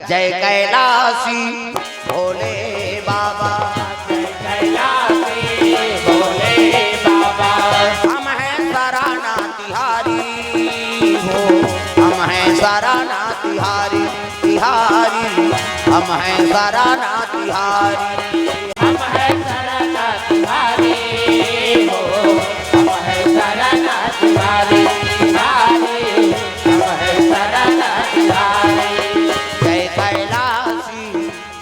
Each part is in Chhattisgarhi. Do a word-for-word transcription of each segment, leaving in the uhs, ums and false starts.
जय कैलासी भोले बाबा, जय कैलासी भोले बाबा। हम हैं शरणा तिहारी हो, हम हैं शरणा तिहारी, तिहारी। हम हैं शरणा तिहारी, हम हैं शरणा तिहारी हो, हम हैं शरणा तिहारी, तिहारी। हम हैं शरणा तिहारी। जय कैलासी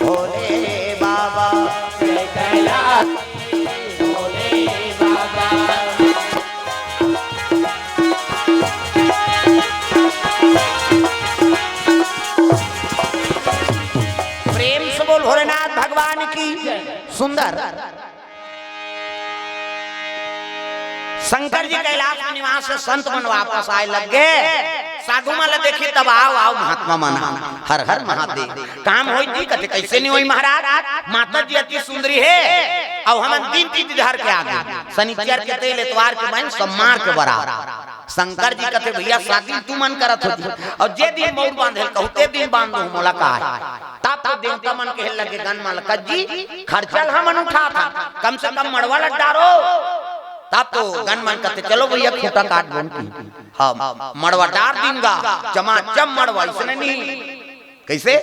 भोले बाबा, जय कैलासी भोले बाबा। प्रेम से बोल भोलेनाथ भगवान की। सुंदर। शंकर जी कैलाश में निवास से संत मन वापस आए लग गए। साधु मन ला देखी तब आओ, आओ महात्मा मन, हर हर महादेव। काम होई जी? कथे कैसे नहीं होई महाराज, माता जी अति सुंदरी है। अउ हमन दिन तीज धर के आ गए, शनिचर के तेल एतवार के बन सम्मार के बराबर। शंकर जी कथे भैया शादी तुमन करत हो जी, अउ जे दिन मउर बांधे ल कहू ते दिन बांध दो, मोला का है। तब तो देवता मन कहे लगे गन मन ल, "कज्जी, खर्चा ल हमन उठात हन, कम से कम मड़वा ल डारो।" तब तो गन मन कथे चलो भैया खूंटा काट बोन की, हाँ मड़वा डार दिन गा, चमाचम मड़वा, इसने नहीं कैसे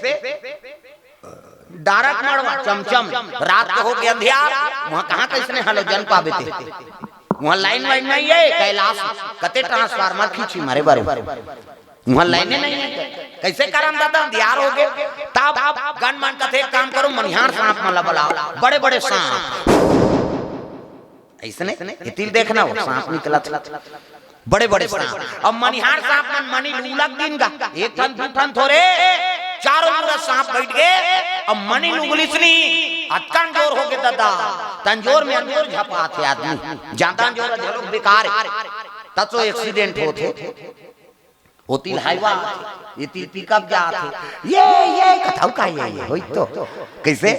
डारक मड़वा चमचम, रात के हो गए अंधियार, वहाँ कहाँ कैसने हलोजन पाबे ते? वहाँ लाइन वाइन नहीं है, कैलाश कते ट्रांसफार्मर खींची मारे बारू, वहाँ लाइने नहीं है। कैसे करन दादा, अंधियार हो गए। तब गन मन कथे, "एक काम करो, मनिहार सांप मन ला बुलाओ, बड़े बड़े सांप।" ऐसने इतिल देखना, वो सांप निकला था, बड़े बड़े सांप। अब मनिहार सांप मन मनी ल उलग दिन गा, एक ठन दू ठन थोरे, चारों मुड़ा सांप बैठ गए। अब मनी ल उगलिस नी, अतका अंजोर हो गए दादा, त अंजोर में अंजोर झपात है आदमी, ज्यादा अंजोर घलो बेकार है, तब तो एक्सीडेंट होत है। ओती ल हाईवा आथे, एती ल पिकअप जाथे। ये, ये कथऊ का ये, ये होई तो। कैसे?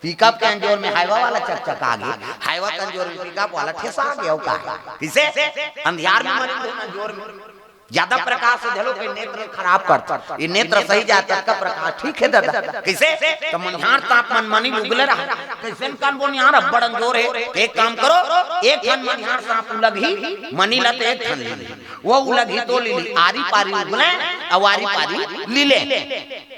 पिकअप के अंजोर में हाईवा वाला चकचका गे, हाईवा के अंजोर में पिकअप वाला ठेसा गे, अउ का? कैसे? अंधियार में मरे अंजोर में। ज्यादा प्रकाश से झलो के नेत्र खराब करथे। ये नेत्र सही जाए ततका प्रकाश ठीक है दादा। कैसे? त मनिहार सांप मन मनी ल उगले रहा। कैसे न कान बोन यार अब्बड़ अंजोर है। एक काम करो, एक ठन मनिहार सांप उलगही, मनी ल त एक ठन ले ली। वो उलगही तो लीली, आरी पारी उगले, अउ आरी पारी लीले।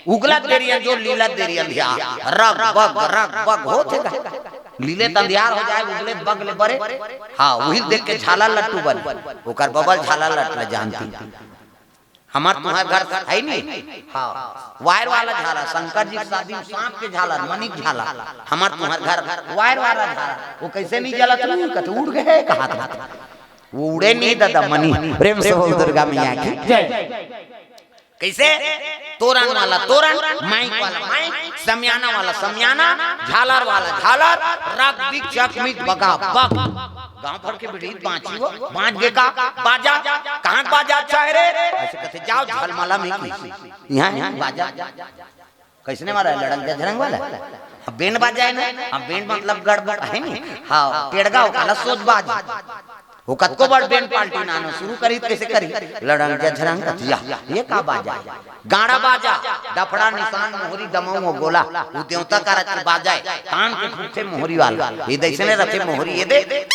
उगलत देरी अंजोर, लीलत देरी अंधियार, रग बग, रग बग होत हे गा। लीले त अंधियार हो जाए, उगले बग ले बरे। हाँ, उही देख के झाला लट्टू बन, ओकर बबल झाला लट्टू ल जानती। हमर तुम्हर घर है नी? हाँ, वायर वाला झाला, शंकर जी के शादी में सांप के झाला, मनी के झाला। हमर तुम्हर घर वायर वाला झाला, वो कैसे नहीं जलत? उड़ कथे उड़ गए, कहा था। वो उड़े नहीं दादा, मनी। प्रेम से बोल दुर्गा मैया की। जय। कैसे? तोरन वाला तोरन, माइक वाला माइक, समियाना वाला समियाना, झालर वाला झालर, रग बिग चक मिग बगा बग। गांव भर के बिड़ीत बांची वो, बांच गे का? बाजा, कहाँ के बाजा अच्छा है रे? ऐसे कथे, "जाओ झलमला में की, यहाँ, यहाँ बाजा।" कैसने वाला है? लड़ंग जझरंग वाला? अब बैंड बाजा है ना, अब बैंड मतलब गड़बड़ है नी। हाँ, पेड़गा हो काला सोच बाज। वो कतको बड़ बैंड पार्टी नानो शुरू करी त कैसे करी? लड़ंग जझरंग कथिया, ये का बाजा? गाड़ा बाजा, डफड़ा निशान मोहरी दमऊ हो गोला, वो देवता का रच बाजा है, तान के फूटे मोहरी वाला। ये दैसने रथे मोहरी, ये दे,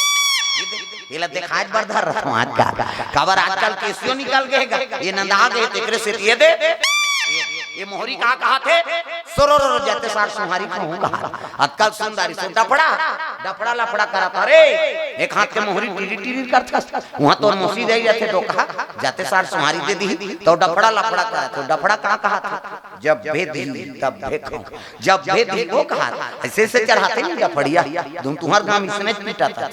ये ला देखाए बर धर रथों आज का। काबर आजकल केसियो निकल गए गा, ये नंदा गए, तेकरे से ये दे, ये मोहरी का कहा थे? सोरो रो रो जाते सार सुहारी कहूँ कहा। आजकल सुंदरी से डफड़ा, डफड़ा लफड़ा करत, अरे, एक हाथ के मोहरी टीरी टीरी करथस, वहाँ तोर मौसी जाई जाथे तो कहा, जाते सार सुहारी दे दी, तो डफड़ा लफड़ा करत हो, डफड़ा का कहा था? जब भेदी, तब भेखो, जब भेदी वो कहा, ऐसे से चढ़ाते नहीं डफड़िया, तुम तुम्हार गांव इसने पीटा था,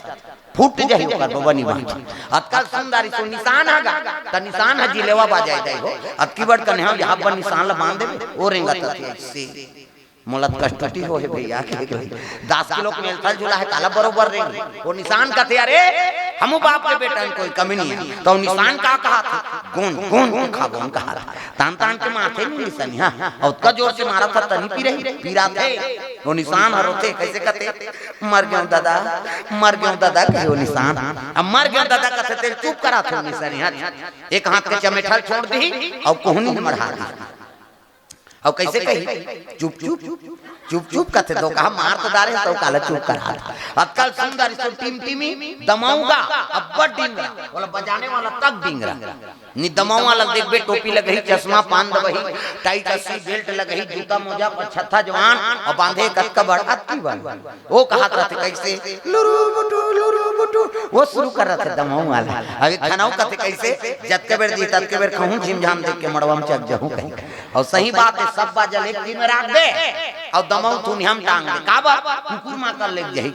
फूट जाही ओकर बबनी बांध। आजकल सुंदरी सो निशान आगा, त निशान ह जिलेवा बाजाए दे हो, अतकी बड़ कन्हे हो, यहाँ पर निशान ला बांध देबे, ओ रेंगत अति ऐसे। मोला त कष्टुति हो हे भैया, के एक ले दस किलो के मेलथल झूला है, काला बरोबर रे। वो निशान कथे, "अरे, हमू बाप के बेटा में कोई कमी नहीं है।" तो निशान का कहा था? "गोन, गोन, गोन खा, गोन कहा था।" तान, तान के माथे में निशान, हाँ, और उतका जोर से मारा था, तनी पी रही, पी रहा थे। वो निशान हर होते, कैसे कथे? "मर गयो दादा, मर गयो दादा," कहे वो निशान। अब "मर गयो दादा" कथे, तेल चुप करा थे निशान, हाँ। एक हाथ के चमेठल छोड़ दी, और कोहनी मढ़ा दी। अउ कइसे कही? चुप चुप, चुप चुप कथे, तो कहा मार तो डारे, तो काला चुप करा। अतका ल सुन दारिस तो टिमटिमी दमऊ गा, अब्बड़ डिंगरा, ओला बजाने वाला तक डिंगरा। नि दमऊ वाला देखबे, टोपी लगही, चश्मा पान दबही, टाई कसी बेल्ट लगही, जूता मोजा पर छत्था जवान, अउ बांधे कतका बड़ अतकी बड़। ओ कहत रथे कइसे, लुरु बुटु, लुरु बुटु, ओ सुरू कर रथे दमऊ वाला। अभी खनऊ कथे कइसे, जतके बेर जी, ततके बेर खहूं झिमझाम देख के मड़वा म चक जहूं कहीं। अउ सही बात हे, सब बाजा ल एक दिन में राख दे, अउ दमऊ थुनिया म टांग दे। काबर? कुकुर माकर लेग जही।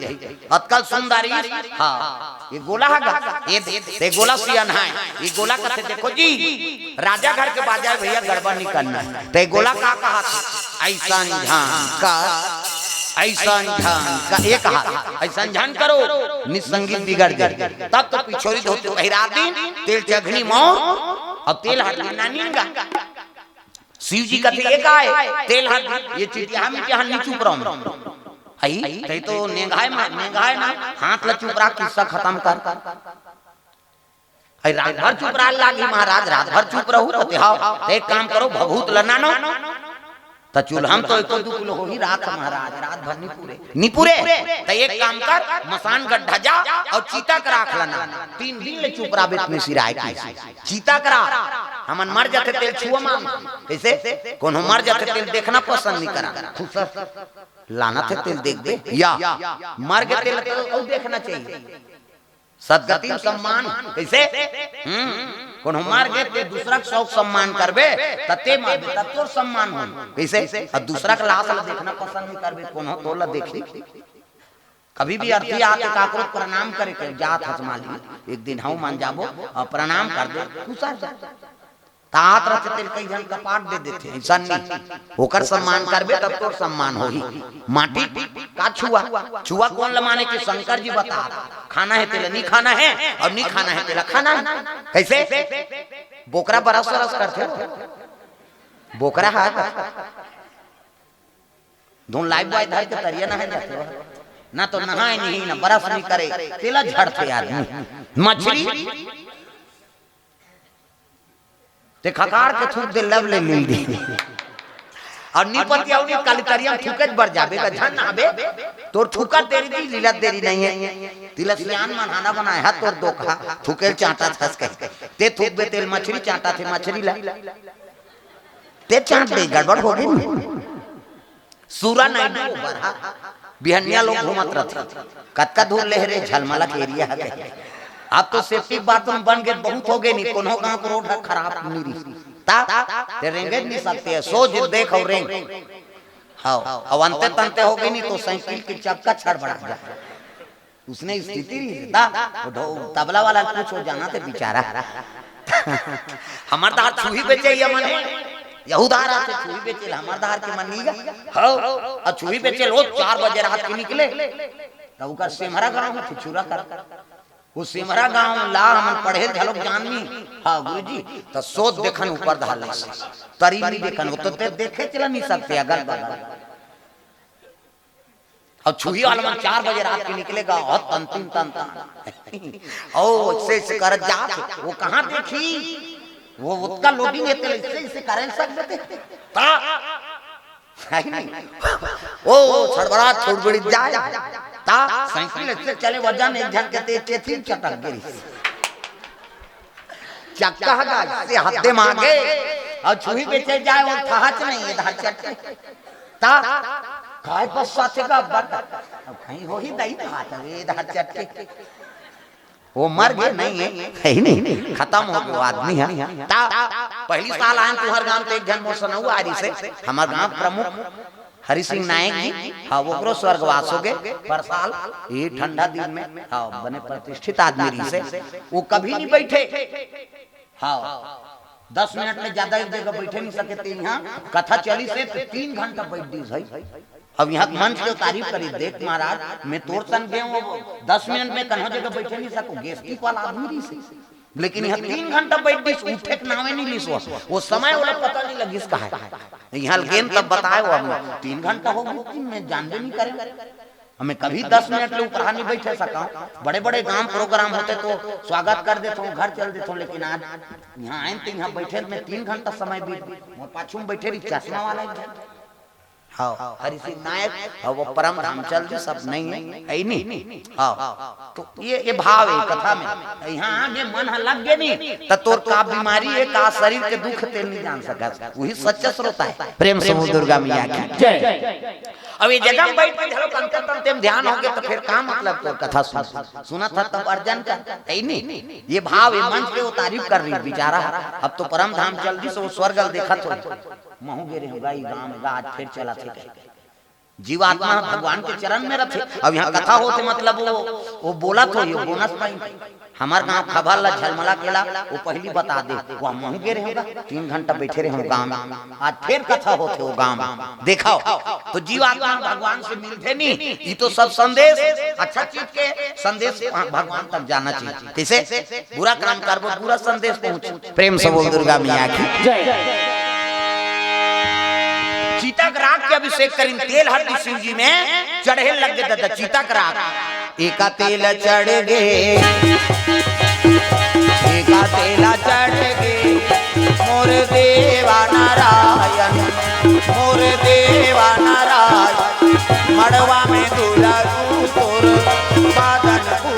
अतका ल सुन दारिस, हां, ए गोला ह गा, ए, ए गोला सियान हे, ए गोला कथे, देखो जी, राजा घर के बाजा हे भइया, गड़बड़ नइ करना हे। त ए गोला का कहत हे? अइसन झन का, अइसन झन का, ए कहत, अइसन झन करो, नि त संगीत बिगड़ जाही। तब तो पिछोरी धोती पहिरा दिन, तेल चघनी मौर, अउ तेल हरदी नानी गा। शिव जी कथे, ए काय? तेल हरदी, ए चिटिया हम, चिटिया हम नि चुप रहो। अई, तई तो नेंगाय मा, नेंगाय ना, हाथ ल चुप रख, किस्सा खतम कर। अई, रात भर चुप रहा लागी महाराज, रात भर चुप रहू, कथे, हाव, त एक काम करो, भभूत ल नानो। त चूल्हा म तो एको दू किलो होही राख महाराज, रात भर नि पूरे। नि पूरे? त एक काम कर, मसान गड्ढा जा अउ चीता के राख ल नान। तीन दिन ले चुप रहा बेतनी सिराय की। चीता के राख, हमन मर जाथे तेल छुआ मांग। कइसे? कोनो मर जाथे तेल देखना पसंद नि करा। खुसर। लानथे तेल देखबे। या, मर गे तेल तो अउ देखना चाहिए। सदगति म सम्मान, कइसे? हम्म, कोनो मर गे ते दूसरा के सौक सम्मान करबे, त ते मरबे, तब तोर सम्मान होही। कइसे? अउ दूसरा के लाश ल देखना पसंद नि करबे, कोनो तोला देखही। कभी भी अर्थी आके काकरो प्रणाम करे के जात हस माली, एक दिन हव मन जाबो अउ प्रणाम कर दे, खुसर जा। त आत रथे तेल कई झन कपाट दे देथे, अइसन नि। ओकर सम्मान करबे तब तोर सम्मान होही। माटी का छुआ? छुआ कोन ल माने कि शंकर जी बता, खाना हे तेला नि खाना हे अउ नि खाना हे तेला खाना हे। कइसे? बोकरा बरस बरस करथे, बोकरा हा धुन लाइफ बॉय धर के तरिया नहाय जाथे, ना तो नहाय नहीं, ना बरस नहीं करे, तेला झड़थे आदमी। मछरी ते खकार के थूक दे, लब ले मिल दे। अउ निपति अउ नि काली तरिया म थूके बर जाबे त झन नहाबे, तोर थूका देरी दी, लीला देरी नहीं हे। तिला सियान मन हाना बनाए हा तोर दोखा, थूके ल चांटा थस कही। ते थूकबे तेल मछरी चांटा थे मछरी ला। ते चांट दे, गड़बड़ हो गे। सूरा नायडू ओ बरहा, बिहनिया लोग घूमत रथे। कतका दूर ले रे, झलमला के एरिया हे। अब तो सेप्टिक बाथरूम बन गे, बहुत हो गे, नि कोनो गांव के रोड ह खराब नि रही। त ते रेंगे नि सकते हे, सोझ देख अउ रेंग। हाव, अउ अंते तंते हो गे नि तो साइकिल के चक्का छड़बड़ा जाय। उसने स्थिति रही ता, वो ढो-, तबला वाला कुछ हो जाना थे बेचारा। हमर दार छुही बेचे या मने, यहू दार आथे छुही बेचे, हमर दार के मन नहीं गा। हो, अउ छुही बेचे लो चार बजे रात के निकले, त ओकर सेमरा गांव में छुरा कर। वो सेमरा गांव ला हमन पढ़े घलोक जाननी। हां गुरुजी, त सोच देखन ऊपर धार ले से। तरी नहीं देखन, वो तो ते देखे चला नहीं सकते अगल बगल। अउ छुही वाला मन चार बजे रात के निकलेगा, और तन तीन तन तन। ओ, ऐसे ऐसे करत जात हे। वो कहाँ देखी? वो ओतका लोडिंग हे, तेला ऐसे ऐसे करे सकते थे। ता, है नहीं? ओ, छड़बड़ा छुड़बड़ी जाय। ता, साइकिल ऐसे चले, वजन एक झन के ते चेथी चटक गिरी। चक्का ह गा, से हद्दे मागे, अउ छुही बेचे जाय, वो थाहच नहीं, ए धार चट्टे। ता, काय बस साथे का बट, अब कहीं हो ही दई थाहच, ए धार चट्टे। वो मर गे नहीं हे, है ही नहीं, खतम हो गे वो आदमी हे। ता, पहली साल आयन तुहर गांव ते एक झन मोर सनऊ आ रही से, हमर गांव प्रमुख हरि सिंह नायक जी, हां, ओकरो स्वर्गवास हो गे। पर साल ये ठंडा दिन में, हां, बने प्रतिष्ठित आदमी रहिसे, वो कभी नहीं बैठे। हां, दस मिनट ले ज्यादा एक जगह बैठे नहीं सके थे। यहाँ कथा चली से तो तीन घंटा बैठ दिस भाई। अब यहाँ मंच के तारीफ करी, देख महाराज, मैं तोर सन गए हूँ, दस मिनट में कन्हो जगह बैठे नहीं सको, गेस्टिक वाला आदमी रहिसे। लेकिन यहाँ तीन घंटा बैठ दिस, उठे के नावे नहीं लिस। वो समय वाला पता नहीं लगिस कहा है। यहाँ गेंद तब बताए वो, हम तीन घंटा हो गई, मैं जानबे नहीं करे। मैं कभी दस मिनट ले ऊपर नहीं बैठे सका। बड़े बड़े गांव प्रोग्राम होते तो स्वागत कर देता हूँ, घर चल देता हूँ, लेकिन आज यहाँ आए तो यहाँ बैठे में तीन घंटा समय बीत गया। मोर पाछू में बैठे रही चश्मा वाला एक झन। हाँ, हरि सिंह नायक, हाँ, वो परम धाम चल दी, सब नहीं है, है ही नहीं। हाँ, तो ये, ये भाव है कथा में। यहाँ आगे मन ह लग गए नहीं, तो तोर का बीमारी है, का शरीर के दुख तेल नहीं जान सकत। वही सच्चा श्रोता है। प्रेम से बोल दुर्गा मैया की जय। अब ये जगह में बैठ के घलो कंकर तंते में ध्यान होगे, तो फिर का मतलब तोर कथा सुन, सुनत ह तब अर्जन कर, है ही नहीं। ये भाव, ये मंच पे वो तारीफ कर रही बेचारा। अब तो परम धाम चल दी, सो स्वर्ग देखत हो। महू गे रहे गाई गांव में, आज फिर चला थे कहे। जीवात्मा भगवान के चरण में रथे। अब यहाँ कथा होते, मतलब वो, वो बोला तो ये बोनस पाई। हमार गांव खबर ला झलमला केला, वो पहली बता दे। वो महू गे रहे होगा, तीन घंटा बैठे रहे हो गांव में। आज फिर कथा होते वो गांव में। देखो, तो जीवात्मा भगवान से मिलते नहीं, ये तो सब संदेश, अच्छा चीज के संदेश भगवान तक जाना चाहिए। कैसे? बुरा काम करबो, बुरा संदेश पहुंचे। प्रेम से बोल दुर्गा मैया की जय। चिता के राख के अभिषेक करिन, तेल हर शिव जी में चढ़े लग गए दादा, चिता के राख। एका तेल चढ़ गे, एका तेल चढ़ गे, मोर देवा नारायण, मोर देवा नारायण, मड़वा में दुलरू तोर बादन को।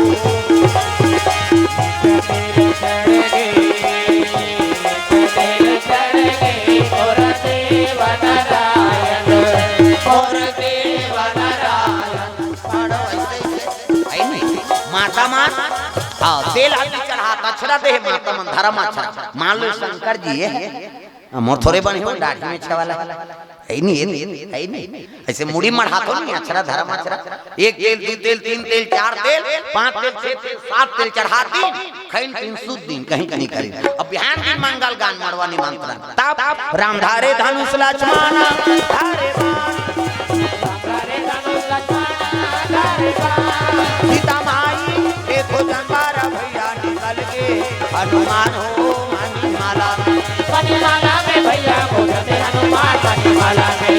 माता मन, हाँ, तेल आदि चढ़ात, अक्षरा दे माता मन, धर्म अक्षरा। मान लो शंकर जी ये, मोर थोरे बने हो, दाढ़ी में छवाला। है ही नहीं, है ही नहीं, है ही नहीं। ऐसे मुड़ी मढ़ाथो नहीं, अक्षरा धर्म अक्षरा। एक तेल, दू तेल, तीन तेल, चार तेल, पांच तेल, छह तेल, सात तेल चढ़ा दिन, खैन तीन सुत दिन, कहीं कहीं करी। अब बिहान दिन मंगल गान मड़वा निमंत्रण। तब राम धारे धनुष लक्ष्मण धारे बाण। सीता माई देखो जंगारा भैया निकल के, हनुमान हो मणिमाला में। मणिमाला में भैया खोजते हनुमान मणिमाला में।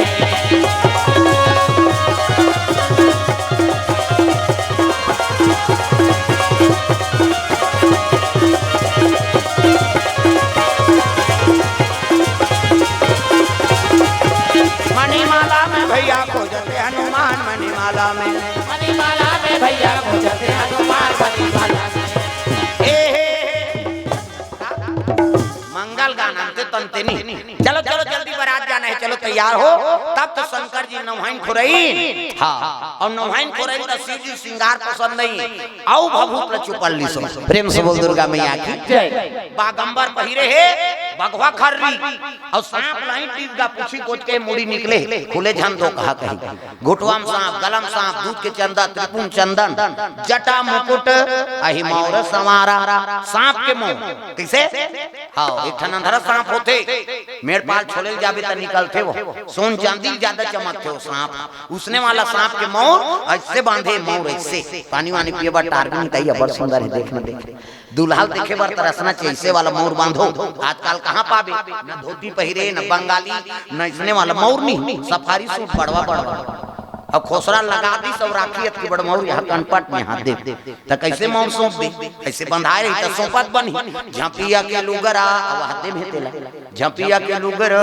मणिमाला में भैया खोजते हनुमान मणिमाला में। मणिमाला में भैया खोजते हनुमान मणिमाला में। ए हे, हे। मंगल गान अंते तंते नहीं। चलो, चलो, जल्दी बारात जाना है, चलो तैयार हो। तब तो शंकर जी नौहाइन खुरई। हाँ, और नौहाइन खुरई तो शिव जी श्रृंगार पसंद नहीं। आओ भभूत ल चुपल ली सो। प्रेम से बोल दुर्गा मैया की जय। बागंबर पहिरे हे, बघवा खर्री, और सांप लाई टीप गा पूछी कोच के मुड़ी निकले, खुले झन दो कहा कही। घुटवा में सांप, गला में सांप, दूध के चंदा, त्रिपुन चंदन, जटा मुकुट, अहि मौर संवारा, सांप के मौर। कैसे? हाँ, एक ठन अंधरा सांप होथे, मेड़ पाल छोले ल जाबे त निकलथे वो। सोन चांदी ल ज्यादा चमकथे वो सांप। उसने वाला सांप के मौर, ऐसे बांधे मौर ऐसे। पानी वानी पिए बर टारबिन तई अब्बड़ सुंदर हे, देख न देख। दूल्हा ल देखे बर तरसना चाहिए, ऐसे वाला मौर बांधो। आजकल कहाँ पाबे? न धोती पहिरे, न बंगाली, न इसने वाला मौर नहीं, सफारी सूट बड़वा बड़वा। अब खोसरा लगा दी सब राखी अतकी बड़ मौर यहाँ कनपट में हाथ दे। त कैसे मौर सौंप दे? ऐसे बंधाए रही त सौंपत बनी। झपिया के लुगरा, अब हाथे में तेला। झपिया के लुगरा,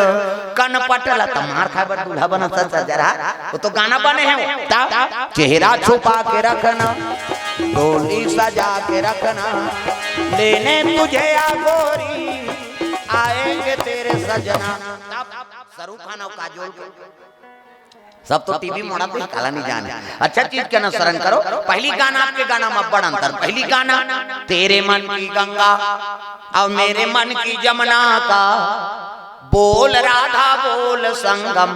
कनपट ला त मार खाए बर दूल्हा बनत सजरा। वो तो गाना बने हैं वो। ता, चेहरा छुपा के रखना, डोली सजा के रखना, लेने तुझे आ गोरी, आएंगे तेरे सजना। शाहरुख खान और काजोल के सब तो टीवी मोड़ा पे काला नहीं जाने। अच्छा चीज के अनुसरण करो। पहली गाना आपके गाना में बड़ अंतर। पहली गाना तेरे मन की गंगा और मेरे मन की जमुना का बोल राधा बोल संगम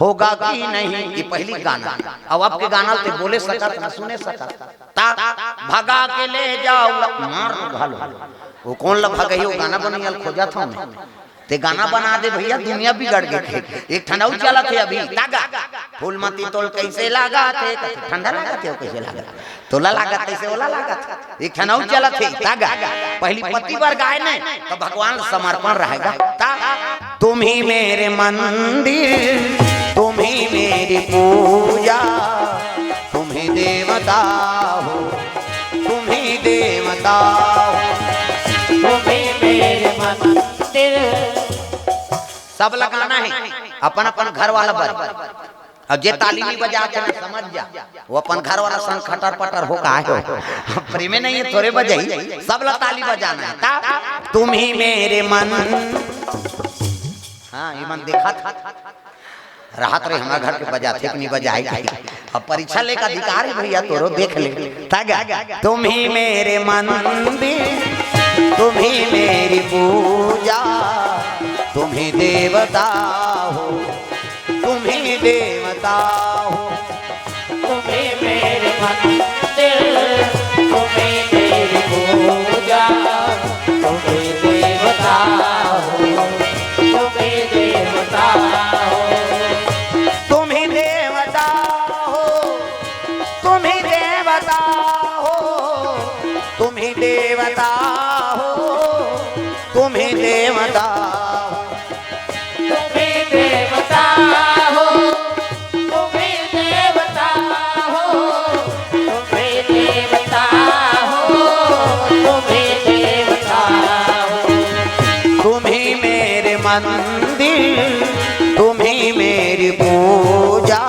होगा कि नहीं, ये पहली गाना। अब आपके गाना ते बोले सकत ना सुने सकत। ता भगा के ले जाओ ल-, मार घालो। वो कौन ला भगई, वो गाना बनैया ल खोजत हूँ मैं। ते गाना बना दे भैया, दुनिया बिगड़ गे। एक ठन अउ चलत हे अभी, तागा। फूलमती तोल कैसे लागत हे, ठंडा लागत हे, कैसे लागत? तोला लागत, कैसे ओला लागत? एक ठन अउ चलत हे, तागा। पहली पति बर गाए ने, तो भगवान समर्पण रहेगा। ता, तुम ही मेरे मंदिर, तुम ही मेरी पूजा, तुम ही तबला गाना हे, अपन अपन घर वाला बर। अउ जे ताली नइ बजात हे ना, समझ जा, वो अपन घर वाला संग खटर पटर हो गे हे। प्रेमे नइ हे, थोरे बजाही, सब ला ताली बजाना हे। ता, तुम ही मेरे मन, हाँ, ये मन देखत हे। रहत रहे हमर घर के बजाथे कि नइ बजाय। अब परीक्षा ले के अधिकार हे भइया, तोरो देख ले। ता गा, तुम ही मेरे मंदिर, तुम ही मेरी पूजा, तुम ही देवता हो, तुम ही देवता हो। तुम ही मेरे मंदिर, तुम ही मेरी पूजा, तुम ही देवता हो, तुम ही देवता हो। तुम ही देवता हो, तुम ही देवता हो, तुम ही देवता हो, तुम ही देवता हो। तुम ही देवता हो, तुम ही देवता हो, तुम ही देवता हो, तुम ही देवता हो। तुम ही मेरे मंदिर, तुम ही मेरी पूजा,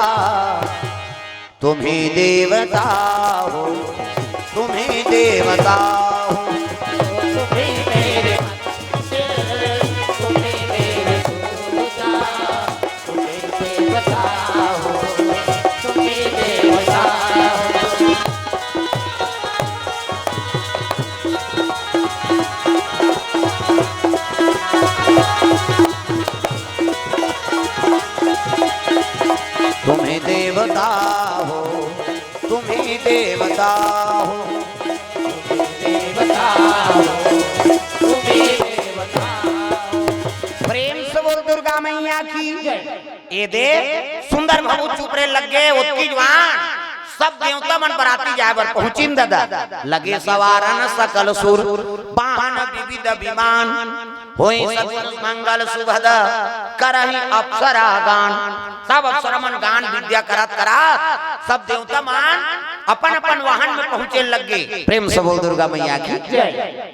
तुम ही देवता हो, तुम ही देवता हो। तुम ही मेरे मंदिर, तुम ही मेरी पूजा, तुम ही देवता हो, तुम ही देवता हो। तुम ही देवता हो, तुम ही देवता हो, तुम ही देवता हो, तुम ही देवता हो। प्रेम से बोल दुर्गा मैया की। ए दे, सुंदर बाबू चुप रे लग गे, ओतकी जुवार सब देवता मन बराती जाए बर पहुंचिन ददा। लगे सवारन सकल सुर, बाहन विविध विमान, होई सब मंगल सुभद, करही अप्सरा गान। सब अप्सरा मन गान विद्या करत करत सब देवता मन अपन अपन वाहन में पहुंचे लग गे। प्रेम से बोल दुर्गा मैया की। जय।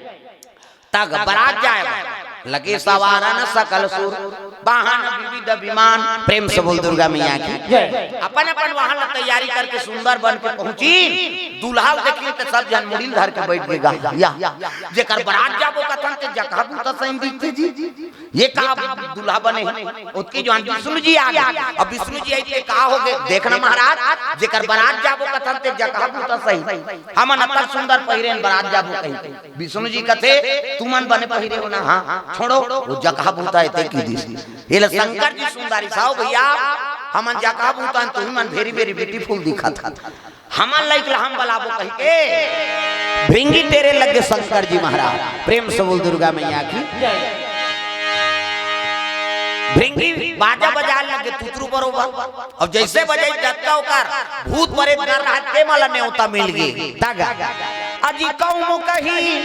तग बरात जाए बर लगे सवारन सकल सुर, बाहन विविध विमान। प्रेम से बोल दुर्गा मैया की। जय। अपन अपन वाहन ला तैयारी करके सुंदर बन के पहुंची। दूल्हा ल देखी त सब झन मुड़ी ल धर के बइठ गे गा। या, जेकर बरात जाबो कथन ते जगह बूता सही दिखथे जी। ये का दूल्हा बने हे? ओतकी जुवार विष्णु जी आ गे। अब विष्णु जी आइस ते का हो गे? देखना महाराज, जेकर बरात जाबो कथन ते जगह बूता सही। हमन अतक सुंदर पहिरेन बरात जाबो कही। विष्णु जी कथे, "तुमन बने पहिरे हो ना?" "हाँ।" "छोड़ो, वो जगह बूता हे ते की दिस।" ये ले शंकर जी सुंदर इस, "आओ भइया, हमन जगह बूता हन, तुमन very very beautiful दिखत हव। हमन लइक ला हम बलाबो," कहिके भृंगी टेरे लग गे शंकर जी महाराज। प्रेम से बोल दुर्गा मैया की। भृंगी बाजा बजाए लग गे तुतरू बरोबर। अब जइसे बजाइस जतका ओकर भूत परेत डर रहय, ते मन ला नेवता मिल गे। तग अजी कौ मुख कही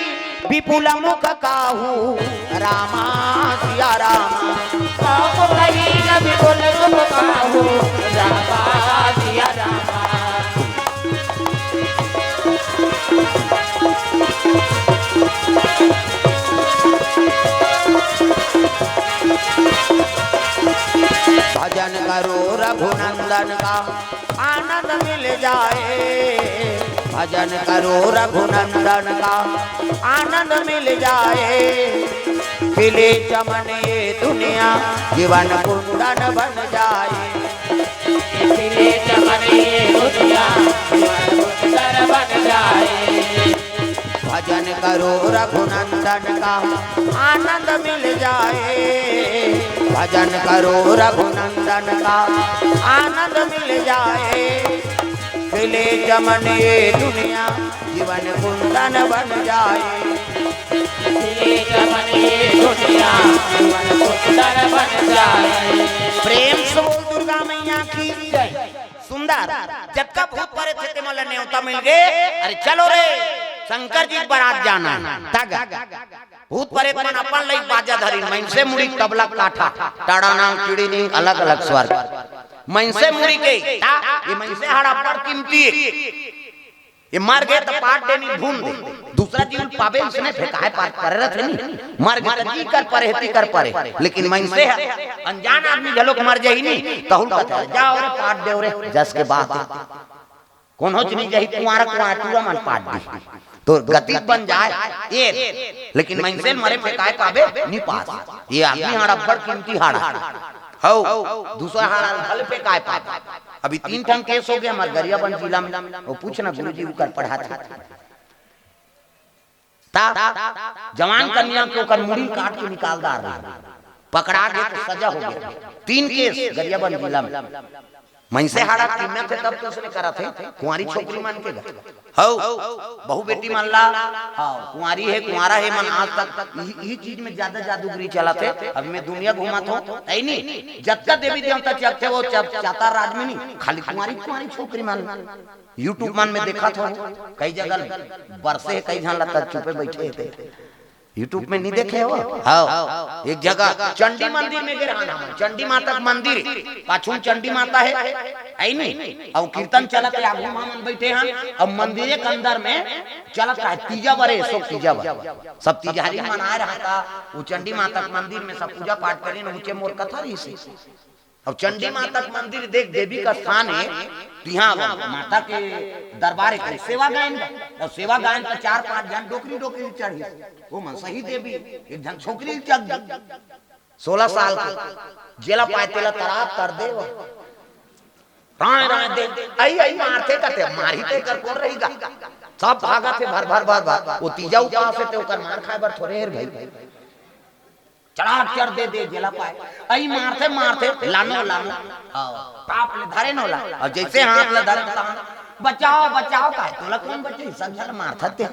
विपुल मुख काहू रामा सिया रामा। कौ मुख कही विपुल मुख काहू रामा सिया रामा। भजन करो रघुनंदन का आनंद मिल जाए। भजन करो रघुनंदन का आनंद मिल जाए। खिले चमन ये दुनिया जीवन कुंदन बन जाए। खिले चमन ये दुनिया जीवन कुंदन बन जाए। भजन करो रघुनंदन का आनंद मिल जाए। भजन करो रघुनंदन का आनंद मिल जाए। खिले चमन ये दुनिया जीवन कुंदन बन जाए। खिले चमन ये दुनिया जीवन कुंदन बन जाए। प्रेम से बोल दुर्गा मैया की जय। सुंदर, जतका भूत परेत हे ते मन ला नेवता मिल गे। अरे चलो रे, शंकर जी के बरात जाना हे। तग भूत परेत मन अपन लइक बाजा धरिन, मइनसे मुड़ी तबला काठा, टाड़ा नांग, टिड़ी निंग, अलग अलग स्वर। मइनसे मुड़ी के, ता, ये मइनसे हड़ा बड़ कीमती हे। ये मर गे त पाट दे नी भून दे, दूसरा जीव पाबे उसने फेंकाए पाट परे रथे नी। मर गे त जी कर परे, हेती कर परे, लेकिन मइनसे ह अनजान आदमी घलोक मर जाही नी, तहुल कथे, "जाओ रे, पाट देव रे, जस के बात हे।" कोनोच नी जाही, कुंवारा कुंवारा टूरा मन पाट दी। तो गति बन जाए, ए, लेकिन मइनसे मरे फेंकाए पाबे नी पास। ये आदमी हाड़ा अब्बड़ कीमती हाड़ा। हौ, दूसरा हाड़ा भले फेंकाए पाबे। अभी तीन ठन केस हो गया हमारे गरियाबंद जिला में। वो पूछना गुरुजी उकर पढ़ा था। ता जवान कन्या के ओकर मुड़ी काट के निकाल डार रहे। पकड़ा गए तो सजा हो गया। तीन केस गरियाबंद जिला में। मइनसे हाड़ा कीमत हे तब तो उसने करा थे। कुंवारी छोकरी मन के घर। हौ, बहू बेटी मन ला, हाँ, कुंवारी हे, कुंवारा हे, मन आज तक यही, यही चीज में ज्यादा जादूगरी चला थे। अब मैं दुनिया घूमा था, है नी? जतका देवी देवता चलते वो चा-, चातार राज में नी, खाली कुंवारी, कुंवारी छोकरी मन। YouTube मन में देखा था, कई जगह बरसे हे, कई झन ला तक चुपे बैठे थे। YouTube में नी देखे हो? हाँ, एक जगह चंडी मंदिर में गे रहन हमन, चंडी माता के मंदिर, पाछू में चंडी माता हे, है नी? अउ कीर्तन चलत हे, आगू में हमन बैठे हन, अब मंदिर के अंदर में चलत हे तीजा बर, ए सब तीजा बर, सब तीजहारी मनाए रहता, वो चंडी माता के मंदिर में सब पूजा पाठ करिन, ऊंचे मोर कथा रहिस। अब चंडी माता के मंदिर देख, देवी का स्थान हे, तिहां माता के दरबार हे, सेवा गायन बा। अब सेवा गायन त चार पांच झन डोकरी डोकरी चढ़ी, वो मन सही देवी, एक झन छोकरी चढ़ गई, सोलह साल के, जेला पाए तेला तराप कर दे वो। राय राय दे, आई आई मारथे कथे, मारही ते कर कोन रही गा? सब भागत हे भर भर भर भर, वो तीजा उपास हे ते ओकर मार खाए बर थोरे हेर भाई। चढ़ा चढ़ दे दे जेला पाए। अई मारथे मारथे लानो लानो। हाँ, ताप ले धरे नोला। अउ जइसे हाथ ले धरे तहाँ, "बचाओ बचाओ का, तोला कोन बचाही, सब झन मारथत ते।"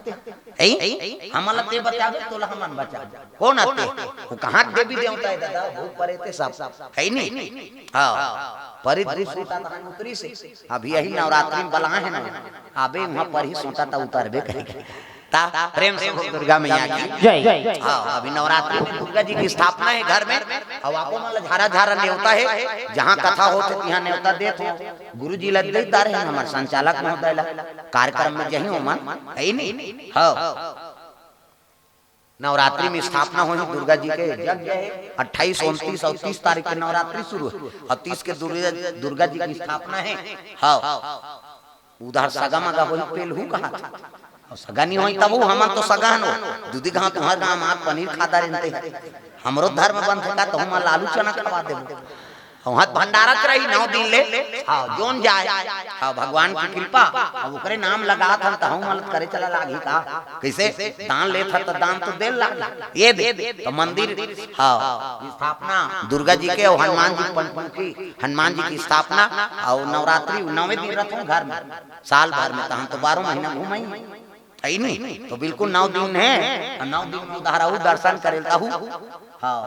"अई, हमन ला ते बचाबे, तोला हमन बचाबे।" कोन आते? वो कहाँ देवी देवता हे दादा, भूत परेत हे सब। हे नी? हाँ, परेत भूत सुता तहाँ उतरिस हे। अभी यही नवरात्रि में बलाए हे ना, अबे उहाँ पर ही सोता त उतरबे करेगी। ता प्रेम से बोल दुर्गा मैया की जय। हाँ, अभी नवरात्रि में दुर्गा जी की स्थापना हे घर में। अब आपो मन ला झारा झारा नेवता हे, जहाँ कथा होथे तिहाँ नेवता देत हो। गुरु जी ला दे डारे हे हमर संचालक महोदय ला, कार्यक्रम में जही ओमन, हे नी? हाँ। नवरात्रि में स्थापना होही दुर्गा जी के, यज्ञ हे, अट्ठाईस, उनतीस अउ तीस तारीख के नवरात्रि शुरू हे। अउ तीस के दुर्गा, दुर्गा जी की स्थापना हे। हाँ। उधर सगा मगा होही, पेलहू कहा था। अउ सगा नी होही तब हमन तो सगा हन। दूधी गाँव तुम्हार गाँव मात पनीर खाता रहते हैं। हमरो धर्म बंध का तो हम लालू चना खवा देबो। अउ हाथ भंडारा करही नौ दिन ले। हाँ, जोन जाए। हाँ, भगवान की कृपा। अब ओकरे नाम लगात हन, त हमन ला करे चला लागही का? कइसे? दान लेत हन, त दान तो दे लाग। ये दे, तो मंदिर, हाँ, स्थापना दुर्गा जी के अउ हनुमान जी पंचमुखी, हनुमान जी की स्थापना, अउ नवरात्रि नौवे दिन रथों घर में, साल भर में, तहन तो बारह महीना घूमई। हे नी? तो बिल्कुल नौ दिन हे, अउ नौ दिन में उधारहू दर्शन करे लहू। हाँ।